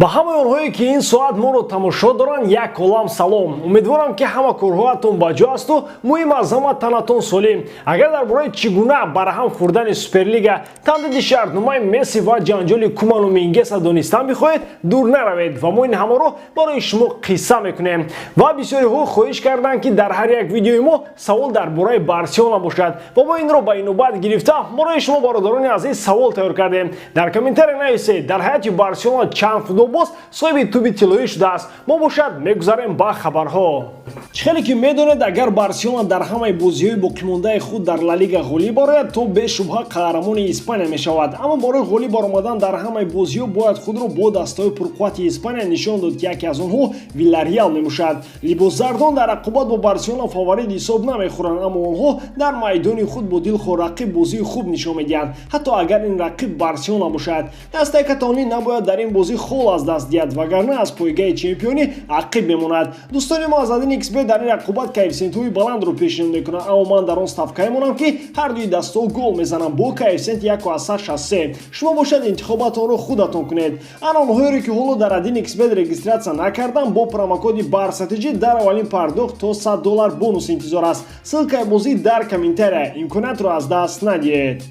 Ба ҳамаи онҳое, ки ин соат моро тамошо доранд, як олам салом. Умедворам, ки ҳама корҳоятон ба ҷо асту, муҳим аз ҳама, танатон солим. Агар дар бораи чӣ гуна барҳам хӯрдани Суперлига, тамдиди шартномаи Месси ва ҷанҷоли Куману Мингеса донистан бихоҳед, дур наравед ва мо ин ҳамаро барои шумо қисса мекунем. Ва бисёриҳо хоҳиш карданд, ки дар ҳар як видеои мо савол дар бораи Барселона бошад ва мо инро ба инобат гирифта, барои шумо, бародарони азиз, савол тайёр кардем. Дар комментария нависед, дар ҳайати Барселона чанд футболбоз соҳиби тӯби тиллоӣ шудааст? Мо бошад, мегузарем ба хабарҳо. Чӣ хеле ки медонед, агар Барселона дар ҳамаи бозиҳои боқимондаи худ дар Ла Лига ғолиб барояд, то бешубҳа қаҳрамони Испания мешавад. Аммо барои ғолиб баромадан дар ҳамаи бозиҳо бояд худро бо дастаҳои пурқуввати Испания нишон дод, ки яке аз онҳо Вилареал мебошад. Либосзардон дар рақобат бо Барселона фаворит ҳисоб намехӯранд, аммо онҳо дар майдони худ бо дилхоҳ рақиб бозии хуб нишон медиҳанд, ҳатто агар ин рақиб Барселона бошад. Дастаи каталонӣ набояд дар ин бозӣ хол аз даст диҳад, вагарна аз пойгаи чемпионӣ ақиб мемонад. Дӯстони мо аз 1xBet дар ин рақобат коэффисиентҳои баландро пешниҳод мекунанд, аммо ман дар он ставкае монам, ки ҳар дуи дастаҳо гол мезананд бо коэффисиенти 1,63. Шумо бошад, интихобатонро худатон кунед. Ана онҳоеро, ки ҳоло дар 1xBet регистрация накардам, бо промокоди БАРСАТЖ дар аввалин пардохт то 100 доллар бонус интизор аст. Ссылкаи бозӣ дар комментария, имкониятро аз даст надиҳед.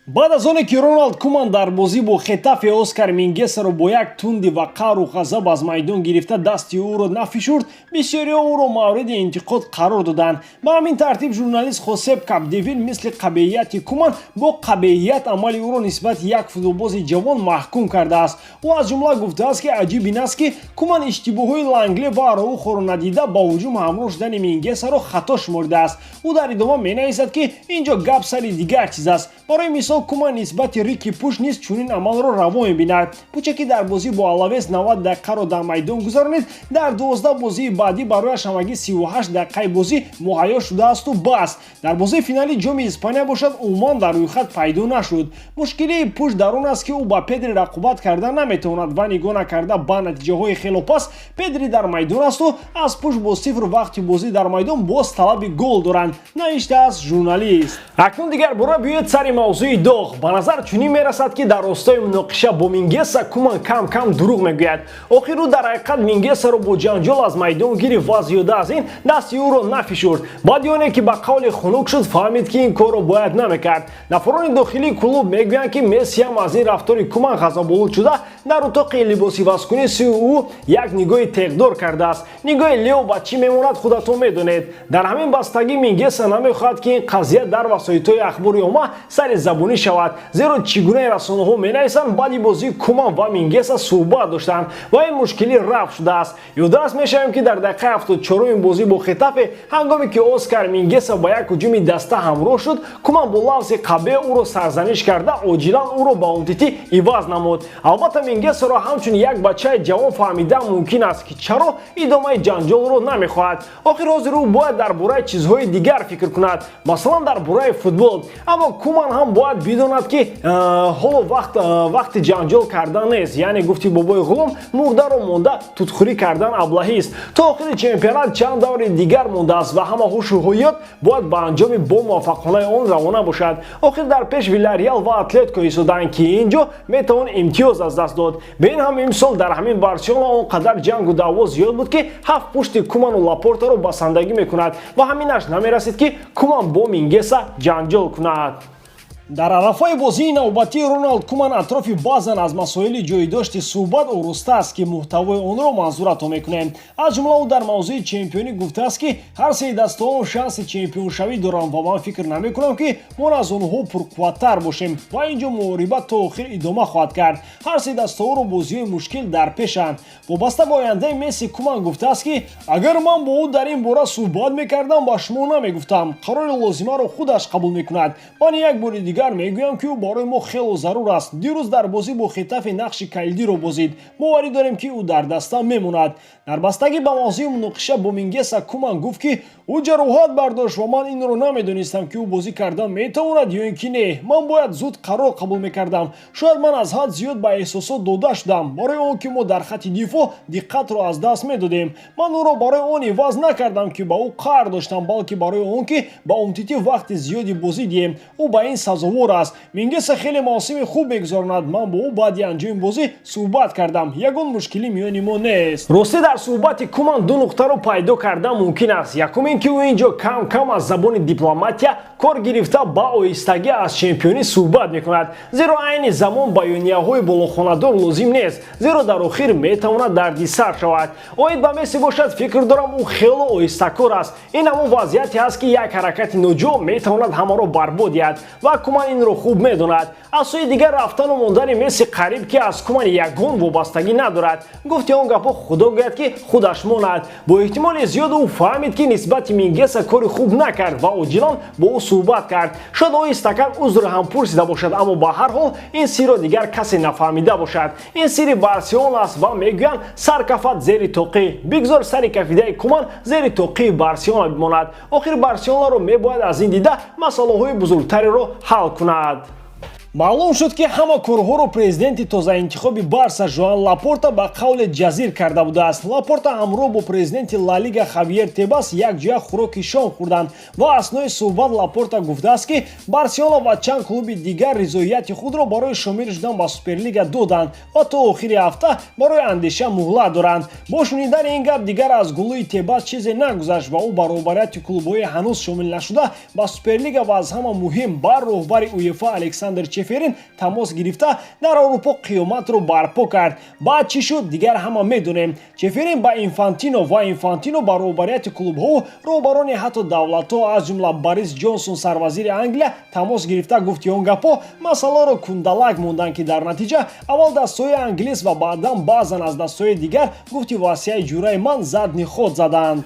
Баъд аз оне ки Роналд Куман дар бозӣ бо Хетафе Оскар Мингесаро бо як тунди ва қаҳру ғазаб аз майдон гирифта, дасти ӯро нафишурд, бисёриҳо ӯро мавриди интиқод қарор доданд. Ба ҳамин тартиб, журналист Хосеп Капдевил мисли қабеҳияти Куман бо қабеҳият амали ӯро нисбати як футболбози ҷавон маҳкум кардааст. Ӯ аз ҷумла гуфтааст, ки аҷиб ин аст, ки Куман иштибоҳҳои Лангле ва Араухоро надида, ба ҳуҷум ҳамроҳ шудани Мингесаро хато шуморидааст. Ӯ дар идома менависад, ки ин ҷо гап сари дигар чиз аст. Барои мисол, Куман нисбати Рики Пуш низ чунин амалро раво мебинад. Пуче, ки дар бозӣ бо Алавес 90 дақиқаро дар майдон гузаронид, дар 12 бозии баъдӣ барояш ҳамагӣ 38 дақиқаи бозӣ муҳайё шудаасту бас. Дар бозии финали Ҷоми Испания бошад, умуман дар рӯйхат пайдо нашуд. Мушкилии Пуш дар он аст, ки ӯ ба Педри рақобат карда наметавонад ва нигоҳ накарда ба натиҷаҳои хело паст, Педри дар майдон асту аз Пуш бо сифр вақти бозӣ дар майдон боз талаби гол доранд, навиштааст журналист. Акнун дигар бора биёед сари мавзӯи доғ. Ба назар чунин мерасад, ки дар ростои муноқиша бо Мингеса Куман кам кам дурӯғ мегӯяд. Охир ӯ дар ҳақиқат Мингесаро бо ҷанҷол аз майдон гирифт ва зиёда аз ин дасти ӯро нафишурд. Баъди оне ки ба қавли хунук шуд, фаҳмид, ки ин корро бояд намекард. Нафарони дохилии клуб мегӯянд, ки Месси ҳам аз ин рафтори Куман ғазаболуд шуда, дар утоқи либосивазкунӣ сӯи ӯ як нигоҳи теғдор кардааст. Нигоҳи Лео ба чӣ мемонад, худатон медонед. Дар ҳамин бастагӣ Мингеса намехоҳад, ки ин қазия дар васоитҳои ахбори омма сари забонӣ шавад, зеро чӣ гунаи расонаҳо менависанд, баъди бозии Куман ва Мингеса суҳбат доштанд ва ин мушкилӣ рафт шудааст. Ёдрас мешавем, ки дар дақиқаи 74-уми бозӣ бо Хетафе, ҳангоме ки Оскар Мингеса ба як ҳуҷуми даста ҳамроҳ шуд, Куман бо лафзи қабеҳ ӯро сарзаниш карда, оҷилан ӯро ба Умтити иваз намуд. Албатта, Мингесаро ҳамчун як бачаи ҷавон фаҳмидан мумкин аст, ки чаро идомаи ҷанҷолро намехоҳад. Охир ҳозир ӯ бояд дар бораи чизҳои дигар фикр кунад, масалан, дар бораи футбол. Аммо Куман ҳам бояд бидонад, ки ҳоло вақти ҷанҷол кардан нест. Яъне, гуфти бобои ғулом, мурдаро монда тутхӯрӣ кардан аблаҳист. То охири чемпионат чанд даври дигар мондааст ва ҳама ҳушу ҳуёт бояд ба анҷоми бомуваффақонаи он равона бошад. Охир дар пеш Вилареал ва Атлетико истодаанд, ки ин ҷо метавон имтиёз аз даст дод. Бе ин ҳам, имсол дар ҳамин Барселона он қадар ҷангу даъво зиёд буд, ки ҳафт пушти Куману Лапортаро басандагӣ мекунад ва ҳаминаш намерасид, ки Куман бо Мингеса ҷанҷол кунад. Дар арафаи бозии навбатии Роналд Куман атрофи баъзан аз масоили ҷойдошти суҳбат ороста аст, ки муҳтавои онро манзуратон мекунем. Аз ҷумла, ӯ дар мавзӯи чемпионӣ гуфтааст, ки ҳар сеи дастаҳо шанси чемпионшавӣ доранд ва ман фикр намекунам, ки мо аз онҳо пурқувваттар бошем ва ин ҷо муҳориба то охир идома хоҳад кард. Ҳар се дастаҳоро бозиҳои мушкил дар пешанд. Вобаста ба ояндаи Месси, Куман гуфтааст, ки агар ман бо ӯ дар ин бора суҳбат мекардам, ба шумо намегуфтам. Қарори лозимаро худаш қабул мекунад. Ман як бори дигар мегӯям, ки ӯ барои мо хело зарур аст. Дирӯз дар бозӣ бо Хетафе нақши калидиро бозид. Боварӣ дорем, ки ӯ дар даста мемонад. Дар бастагӣ ба мавзӯи муноқиша бо Мингеса, Куман гуфт, ки ӯ ҷароҳат бардошт ва ман инро намедонистам, ки ӯ бозӣ кардан метавонад ё ин ки не. Ман бояд зуд қарор қабул мекардам. Шояд ман аз ҳад зиёд ба эҳсосот дода шудам, барои он ки мо дар хатти дифоъ диққатро аз даст медодем. Ман ӯро барои он иваз накардам, ки ба ӯ қаҳр доштам, балки барои он ки ба Умтити вақти зиёди бозӣ диҳем. Ӯ ба ин сазовор аст. сазовор аст. Мингеса хеле мавсими хуб мегузаронад. Ман бо ӯ баъди анҷоми бозӣ суҳбат кардам, ягон мушкилӣ миёни мо нест. Ростӣ, дар суҳбати Куман ду нуқтаро пайдо кардан мумкин аст. Якум ин ки ӯ ин ҷо кам кам аз забони дипломатия кор гирифта, ба оҳистагӣ аз чемпионӣ суҳбат мекунад, зеро айни замон баёнияҳои болохонадор лозим нест, зеро дар охир метавонад дарди сар шавад. Оид ба Месси бошад, фикр дорам, ӯ хело оҳистакор аст. Ин ҳамон вазъияте аст, ки як ҳаракати ноҷо метавонад ҳамаро барбод диҳад ва Куман инро хуб медонад. Аз сӯи дигар, рафтану мондани Месси қариб ки аз Куман ягон вобастагӣ надорад. Гуфти он гапҳо, худо гӯяд, ки худаш монад. Бо эҳтимоли зиёд ӯ фаҳмид, ки нисбати Мингеса кори хуб накард ва оҷилан бо ӯ суҳбат кард. Шояд оҳистакар узр ҳам пурсида бошад, аммо ба ҳар ҳол ин сирро дигар касе нафаҳмида бошад. Ин сири Барселона аст ва мегӯянд, сар кафад зери тоқӣ. Бигзор сари кафидаи Куман зери тоқии Барселона бимонад. Охир Барселонаро мебояд аз ин дида масъалаҳои бузургтареро ҳал кунад. Маълум шуд, ки ҳама корҳоро президенти тозаинтихоби Барса Жоан Лапорта ба қавле ҷазир карда будааст. Лапорта ҳамроҳ бо президенти Ла Лига Хавьер Тебас якҷоя хӯроки шом хӯрданд ва аснои суҳбат Лапорта гуфтааст, ки Барселона ва чанд клуби дигар ризоияти худро барои шомил шудан ба Суперлига доданд ва то охири ҳафта барои андеша муҳлат доранд. Бо шунидани ин гап дигар аз гулӯи Тебас чизе нагузашт ва ӯ ба роҳбарияти клубҳои ҳанӯз шомил нашуда ба Суперлига ва аз ҳама муҳим ба роҳбари УЕФА Александр Чеферин тамос гирифта, дар Аврупо қиёматро барпо кард. Баъд чӣ шуд, дигар ҳама медонем. Чеферин ба Инфантино ва Инфантино ба роҳбарияти клубҳо, роҳбарони ҳатто давлатҳо, аз ҷумла Борис Ҷонсон, сарвазири Англия, тамос гирифта, гуфти он гапҳо масъаларо кундалак монданд, ки дар натиҷа аввал дастҳои англис ва баъдан баъзан аз дастҳои дигар, гуфти васияи ҷураи ман, задний ход заданд.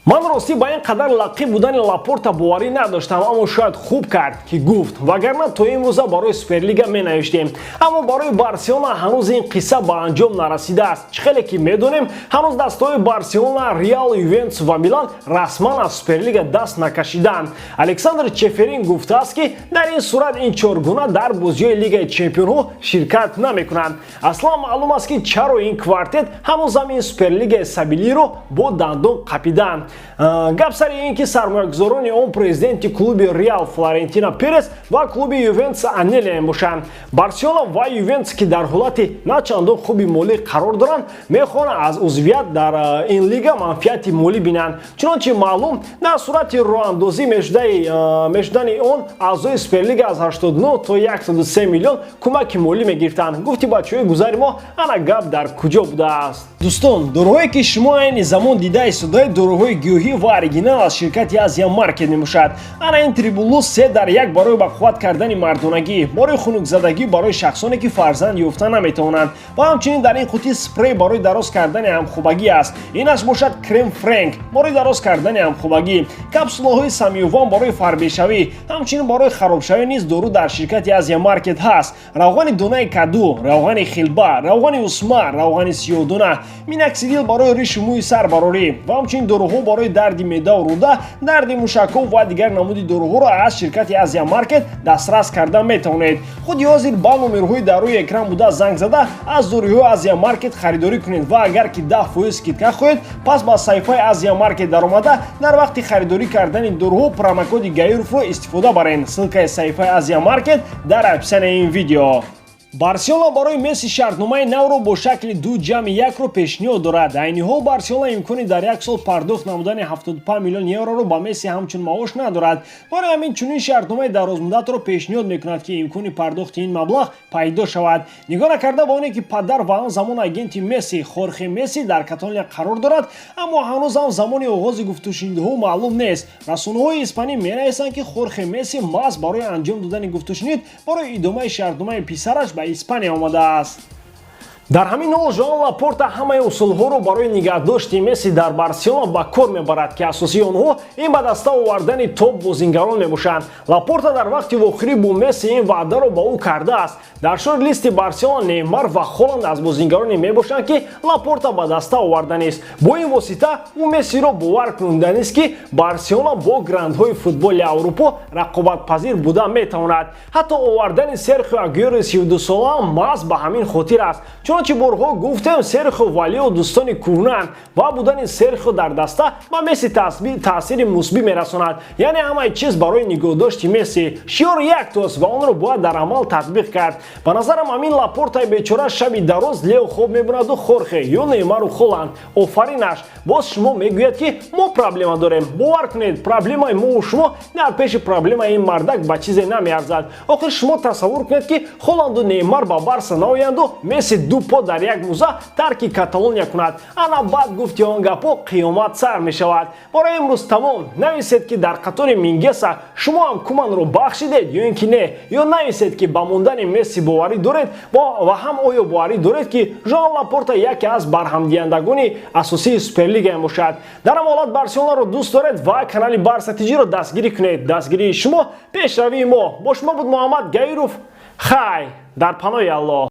Ман ростӣ ба ин қадар лаққӣ будани Лапорта боварӣ надоштам, аммо шояд хуб кард, ки гуфт, вагарна то имрӯза барои Суперлига менавиштем. Аммо барои Барселона ҳанӯз ин қисса ба анҷом нарасидааст. Чӣ хеле ки медонем, ҳанӯз дастҳои Барселона, Реал, Ювентус ва Милан расман аз Суперлига даст накашиданд. Александр Чеферин гуфтааст, ки дар ин сурат ин чоргуна дар бозиҳои Лигаи чемпионҳо ширкат намекунанд. Аслан маълум аст, ки чаро ин квартет ҳанӯзам ин Суперлигаи сабилиро бо дандон қапиданд. Гап сари ин ки сармоягузорони он президенти клуби Реал Флорентино Перес ва клуби Ювентус Аньели мебошанд. Барселона ва Ювентус, ки дар ҳолати на чандон хуби молӣ қарор доранд, мехоҳанд аз узвият дар ин лига манфиати молӣ бинанд. Чунончи маълум, дар сурати роҳандозӣ мешудани он, аъзои Суперлига аз 89 то 103 миллион кӯмаки молӣ мегирифтанд. Гуфти бачаҳои гузари мо, ана гап дар куҷо будааст. Дӯстон, доруҳое ки шумо айни замон дида истодаед, доруҳои гиёҳӣ ва оригинал аз ширкати Азия Маркет мебошад. Ана ин Трибулус се дар як барои бақувват кардани мардонагӣ, барои хунукзадагӣ, барои шахсоне ки фарзанд ёфта наметавонанд, ва ҳамчунин дар ин қутӣ спрей барои дароз кардани ҳамхобагӣ аст. Инаш бошад крем Френк барои дароз кардани ҳамхобагӣ, капсулаҳои Самюван барои фарбешавӣ, ҳамчунин барои харобшавӣ низ дору дар ширкати Азия Маркет ҳаст: равғани донаи каду, равғани хилба, равғани усма, равғани сиёҳдона, миноксидил барои ришу мӯи сар барорӣ ва ҳамчунин доруҳо барои дарди меъдаву рӯда, дарди мушакҳо ва дигар намуди доруҳоро аз ширкати Азия Маркет дастрас карда метавонед. Худи ҳозир ба номерҳои дар рӯи экран буда занг зада, аз доруҳои Азия Маркет харидорӣ кунед ва агар ки 10% скидка хоҳед, пас ба саҳифаи Азия Маркет даромада, дар вақти харидорӣ кардани доруҳо промокоди Гаюровро истифода баред. Ссылкаи саҳифаи Азия Маркет дар описанияи ин видео. Барселона барои Месси шартномаи навро бо шакли 2+1-ро пешниҳод дорад. Айни ҳол Барселона имкони дар як сол пардохт намудани 75 миллион евроро ба Месси ҳамчун маош надорад. Барои ҳамин чунин шартномаи дарозмуддатро пешниҳод мекунад, ки имкони пардохти ин маблағ пайдо шавад. Нигоҳ накарда ба оне ки падар ва он замон агенти Месси, Хорхе Месси, дар Каталония қарор дорад, аммо ҳанӯз ҳам замони оғози гуфтушунидҳо маълум нест. Расонаҳои испанӣ менависанд, ки Хорхе Месси маҳз барои анҷом додани гуфтушунид барои идомаи шартномаи писараш ба Испания омадааст. Дар ҳамин ҳол Жоан Лапорта ҳамаи усулҳоро барои нигаҳдошти Месси дар Барселона ба кор мебарад, ки асосии онҳо ин ба даста овардани топ бозингарон мебошанд. Лапорта дар вақти вохӯрӣ бо Месси ин ваъдаро ба ӯ кардааст. Дар шорт листи Барселона Неймар ва Холанд аз бозингароне мебошанд, ки Лапорта ба даста оварданист. Бо ин восита ӯ Мессиро бовар кунонданист, ки Барселона бо грандҳои футболи Аврупо рақобатпазир буда метавонад. Ҳатто овардани Серхио Агюэро 32-сола маҳз ба ҳамин хотир аст. Чунончи борҳо гуфтем, Серхио ва Лео дӯстони кӯҳнаанд ва будани Серхио дар даста ба Месси таъсири мусбӣ мерасонад. Яъне ҳамаи чиз барои нигоҳдошти Месси. Шиёр яктост ва онро бояд дар амал татбиқ кард. Ба назарам, ҳамин Лапортаи бечора шаби дароз Лео хоб мебунаду Хорхе ё Неймару Холанд. Офаринаш! Боз шумо мегӯяд, ки мо проблема дорем. Бовар кунед, проблемаи мову шумо дар пеши проблемаи ин мардак ба чизе намеарзад. Охир шумо тасаввур кунед, ки Холанду Неймар ба Барса наоянду Месси ду по дар як муза тарки Каталония кунад. Ана баъд гуфти он гапҳо, қиёмат сар мешавад. Барои имрӯз тамом. Нависед, ки дар қатори Мингеса шумо ҳам Куманро бахшидед ё ин ки не, ё нависед, ки ба мондани Месси боварӣ доред ва ҳам оё боварӣ доред, ки Жоан Лапорта яке аз барҳамдиҳандагони асосии Суперлига мебошад. Дар ҳам ҳолат Барселонаро дӯст доред ва канали Барса ТЖро дастгирӣ кунед. Дастгирии шумо пешравии мо. Бо шумо буд Муҳаммад Гаиров. Хай, дар паноҳи Аллоҳ.